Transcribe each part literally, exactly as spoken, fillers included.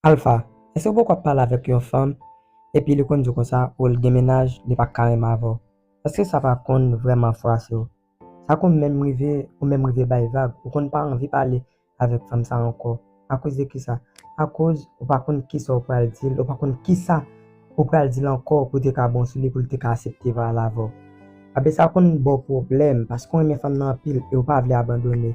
Alpha, èske w poko ap pale avèk yon fanm, epi li konn di w konsa, o, l gen mennaj, li pa ka renmen avè w? Èske sa pa konn vrèman fwase w? Sa konn menm rive, ou menm rive bay vag, ou konn pa anvi pale avèk fanm sa ankò. Akoz de kisa? Akoz ou pa konn kisa ou pral di l, ou pa konn kisa ou pral di l ankò pou te ka bon sou li, pou l te ka aksepte pale avè w. Abe sa konn ba w pwoblèm, paske w renmen fanm nan anpil e w pa vle abandone.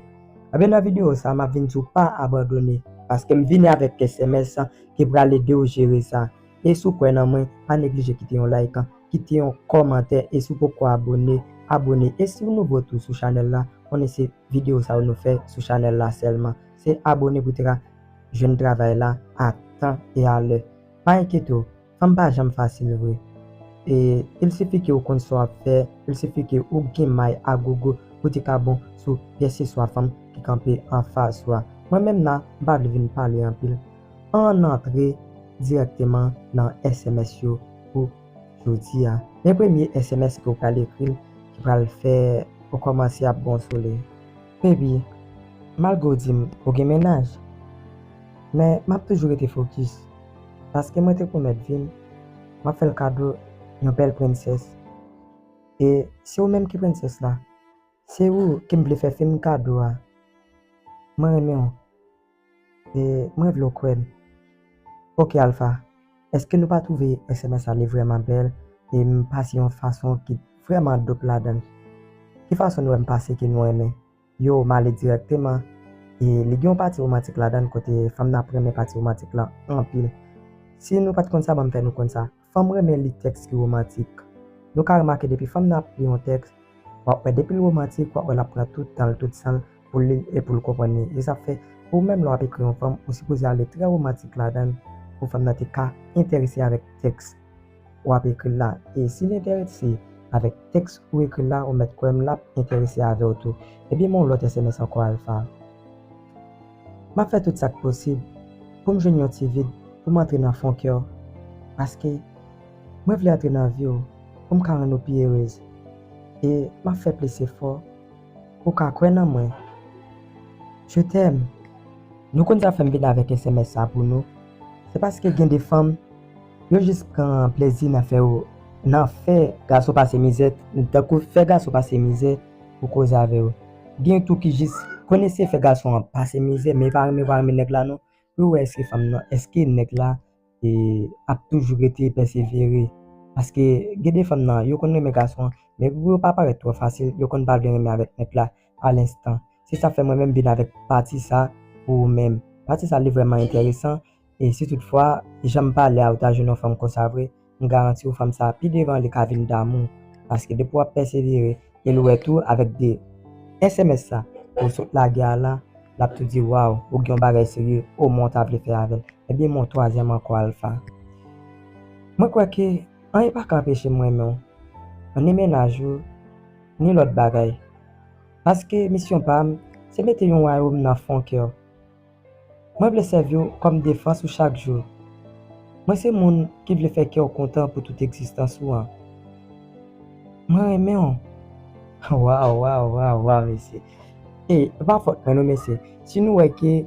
Abe nan videyo sa, m ap vin di w pa abandone, paske m vini avèk S M S ki pral ede w jere sa. E si w kwè nan mwen, pa neglije kite yon like, kite yon kòmantè, e si w poko abone, abone. E si w nouvo tou sou chanèl la, konnen se videyo sa yo nou fè sou chanèl la sèlman. Se abone pou te ka jwenn travay la a tan e a lè. Pa enkyete w, fanm pa janm fasil vre. E il sifi ke w konn sa w ap fè, il sifi ke ou gen may a gogo pou te ka bon sou pyès se swa fanm ki kanpe anfas ou a. Mwen menm nan, m pa vle vin pale anpil. Ann antre dirèkteman nan S M S yo pou jodi a. Men premye S M S ke w pral ekri l ki pral fè ou kòmanse ap bon sou li. Baby, malgre w di m ou gen mennaj, men m ap toujou rete fokis. Paske mwen te pwomèt vi m, m ap fè l kado yon bèl prensès. E se ou menm ki prensès la. Se ou ke m vle fè fim kado a. Mwen renmen w. E mwen vle w kwè m. Oke Alpha, èske nou pa twouve S M S la li vrèman bèl e m pase yon fason ki vrèman dop ladan l? Ki fason nou wè m pase ke nou renmen? Yo, m ale dirèkteman. E li gen yon pati womantik ladan l kote fanm nan ap renmen pati womantik lan anpil. Si nou pa t konn sa, ban m fè nou konn sa. Fanm renmen li tèks ki womantik. Nou ka remake depi fanm nan ap li yon tèks, w ap wè depi l womantik, w ap wè l ap pran tout tan l, tout san l pou l li l e pou l konprann li. E sa fè, ou menm lè w ap ekri yon fanm, ou sipoze ale trè womantik ladan l pou fanm nan te ka enterese avèk tèks w ap ekri l la. E si l enterese avèk tèks ou ekri l la, ou mèt kwè m l ap enterese avè w tou. Ebyen, men yon lòt S M S ankò Alpha. M ap fè tout sa k posib pou m jwenn yon ti vid pou m antre nan fon kè w. Paske mwen vle antre nan vi w pou m ka rann ou pi erez. E m ap fè plis efò pou w ka kwè nan mwen. Je t'aime. Nou konn sa fè m vin avèk S M S sa pou nou? Se paske gen de fanm, yo jis pran plezi nan fè yo, nan fè gason pase mizè, tankou fè gason pase mizè pou koze avè yo. Gen tou ki jis konn eseye fè gason an pase mizè, men pa renmen, pa renmen nèg la non. Pou yo wè èske fanm nan, èske nèg la e, ap toujou rete pèsevere. Paske gen de fanm nan, yo konn renmen gason an, men pou yo pa parèt twò fasil, yo konn pa vle renmen avèk nèg la a lenstan. Se sa fè mwen menm vin avèk pati sa pou ou menm. Pati sa li vrèman enteresan, e si toutfwa, jan m pale a, ou ta jwenn yon fanm konsa vre, m garanti w fanm sa pi devan li ka vin damou. Paske depi w ap pèsevere, e l wè tou avèk de S M S sa ou sot lage a la, l ap tou di, waw, ou gen yon bagay serye, o mwen ta vle fè avè l. Ebyen, men yon twazyèm ankò Alpha. Mwen kwè ke anyen pa ka anpeche m renmen w, ni mennaj ou, ni lòt bagay. Paske misyon pa m, se mete yon wayòm nan fon kè w. Mwen vle sèvi w kòm defans ou chak jou. Mwen se moun ki vle fè kè w kontan pou tout egzistans ou an. Mwen renmen w. Waw, waw, waw, waw, mesye. E, pa fòt mwen non, mesye. Si nou wè ke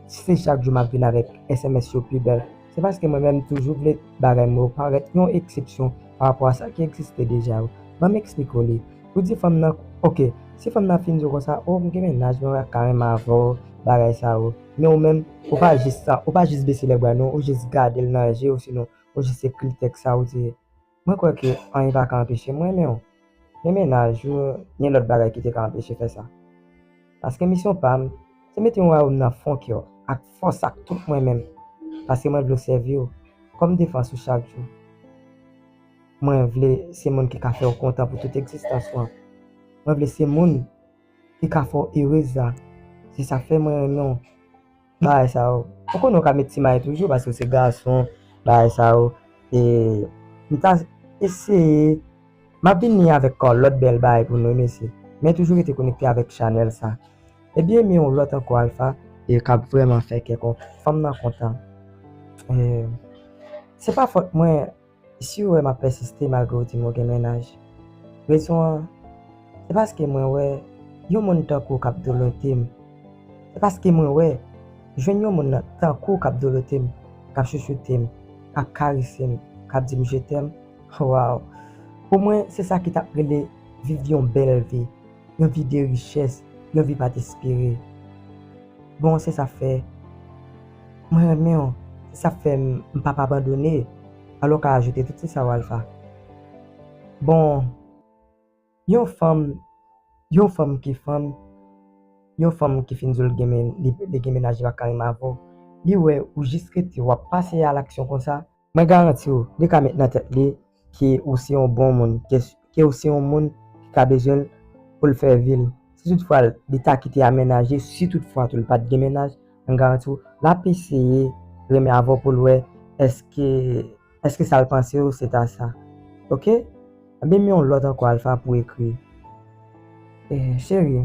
se chak jou m ap vin avèk S M S yo pi bèl, se paske mwen menm toujou vle bagay mwen yo parèt yon eksepsyon pa rapò a sa ki egziste deja yo. Ban m eksplike w li. Ou di fanm nan, oke, si fanm nan fin di w konsa, o, m gen mennaj, mwen pa ka renmen avè w, bagay sa yo. Men ou menm, ou pa jis sa, ou pa jis bese lèbra non, ou jis gade l nan je, osinon, ou jis ekri l tèks sa, ou di, mwen kwè ke anyen pa ka anpeche m renmen w. Ni mennaj ou, ni lòt bagay ki te ka anpeche fè sa. Paske misyon pa m, se mete yon wayòm nan fon kè w, ak fòs ak tout mwen menm. Paske mwen vle w sèvi w kòm defans ou chak jou. Mwen vle se moun ki ka fè w kontan pou tout egzistans ou an. Mwen vle se moun ki ka fè w erez la. Se sa k fè mwen renmen w. Bagay sa yo. Ou konnen w ka met ti may toujou paske w se gason, bagay sa yo. E m ta eseye, m ap vini avèk yon lòt bèl bagay pou nou, mesye. Men toujou rete konekte avèk chanèl sa. Ebyen, men yon lòt ankò Alpha, e k ap vrèman fè kè fanm nan kontan. E, se pa fòt mwen, si w wè m ap pèsiste malgre w di m ou gen mennaj, rezon an, se paske mwen wè yon moun tankou w k ap dolote m. Se paske mwen wè, jwenn yon moun nan tankou w k ap dolote m, k ap chouchoute m, k ap karese m, k ap di m je t'aime. Waw! Pou mwen, se sa ki t ap rele viv yon bèl vi, yon vi de richès, yon vi pa t espere. Bon, se sa fè mwen renmen w, se sa fè m, m p ap abandone. Alò w ka ajoute tout se sa w Alpha. Bon, yon fanm, yon fanm ki fanm, yon fanm ki fin di w l gen men, li, li gen mennaj, li pa ka renmen avè w, li wè ou jis rete, w ap pase a laksyon konsa, mwen garanti w, li ka met nan tèt li ke ou se yon bon moun, ke, ke ou se yon moun ki ka bezwen l pou l fè vi l. Si toutfwa li ta kite a mennaj li, si toutfwa tou li pa t gen mennaj, mwen garanti w, l ap eseye renmen avè w pou l wè èske, èske sa l panse w se ta sa. Oke? Ebyen, men yon lòt ankò Alpha pou ekri. Eh, cheri,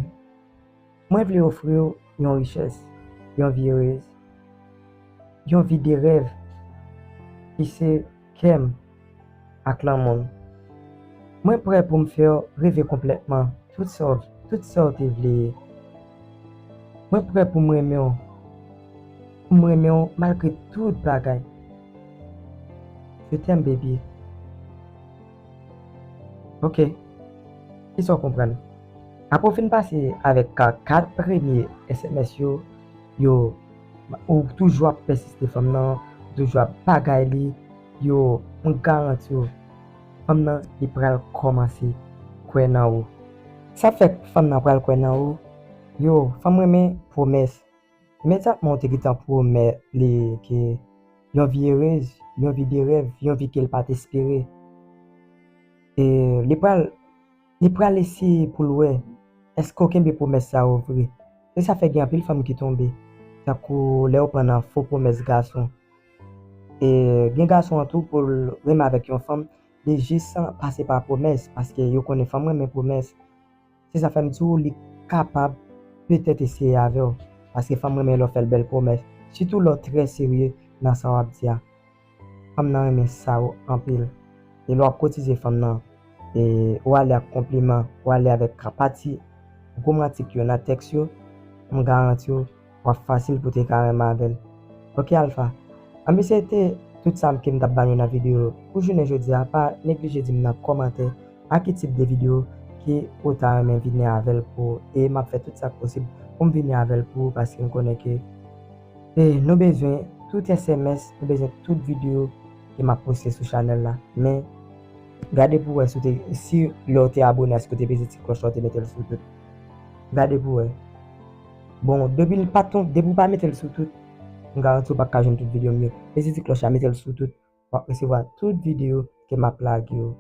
mwen vle ofri w yon richès, yon vi erez, yon vi de rèv, ki se kè m ak lanmou m. Mwen prè pou m fè w reve konplètman tout sa w, tout sa w te vle ye. Mwen prè pou m renmen w, pou m renmen w malgre tout bagay. Je t'aime, baby. Oke. Kisa w konprann? Apre w fin pase avèk ka-, kat premye S M S yo, yo, ou toujou ap pèsiste fanm nan, ou toujou ap bagay li, yo, mwen garanti w, fanm nan, li pral kòmanse kwè nan ou. Sa fè fanm nan pral kwè nan ou, yo, fanm renmen pwomès. Imedyatman ou te gentan pwomèt li ke yon vi erez, yon vi de rèv, yon vi ke l pa t espere. E li pral, li pral eseye pou l wè èske w kenbe pwomès sa yo vre. Se sa fè gen anpil fanm ki tonbe, tankou lè yo pran nan fo pwomès gason. E gen gason an tou pou l renmen avèk yon fanm, li jis pase pa pwomès, paske yo konnen fanm renmen pwomès. Se sa fè m di w li kapab petèt eseye avè w, paske fanm renmen lè w fè l bèl pwomès, sitou lè w trè serye nan sa w ap di a. Fanm nan renmen sa w anpil. E lè w ap kotize fanm nan, e ou ale ak konpliman, ou ale avèk pati womantik yo nan tèks yo, m garanti w, w ap fasil pou te ka renmen avè l. Oke, Alpha. Anben, se te tout sa m ke m t ap ba nou nan videyo pou jounen jodi a. Pa neglije di m nan kòmantè a ki tip de videyo ke ou ta renmen vini avè l pou, e m ap fè tout sa k posib pou m vini avè l pou ou, paske m konnen ke, e, nou bezwen tout S M S, nou bezwen tout videyo ke m ap poste sou chanèl la. Men, gade pou wè si w te, si lè w te abone, èske w te peze ti klòch la, w te mete l sou tout. Gade pou wè. Bon, depi l pa ton, depi w pa mete l sou tout, m garanti w pa ka jwenn tout videyo m yo. Peze ti klòch la, mete l sou tout. W ap resevwa tout videyo ke m ap lage yo.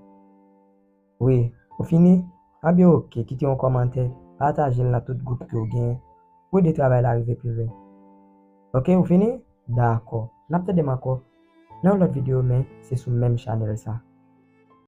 Wi, ou fini? Anben oke, kite yon kòmantè, pataje l nan tout gwoup ke w gen, pou ede travay la rive pi lwen. Oke, ou fini? Dakò. N ap tande m ankò nan yon lòt videyo, men se sou menm chanèl sa.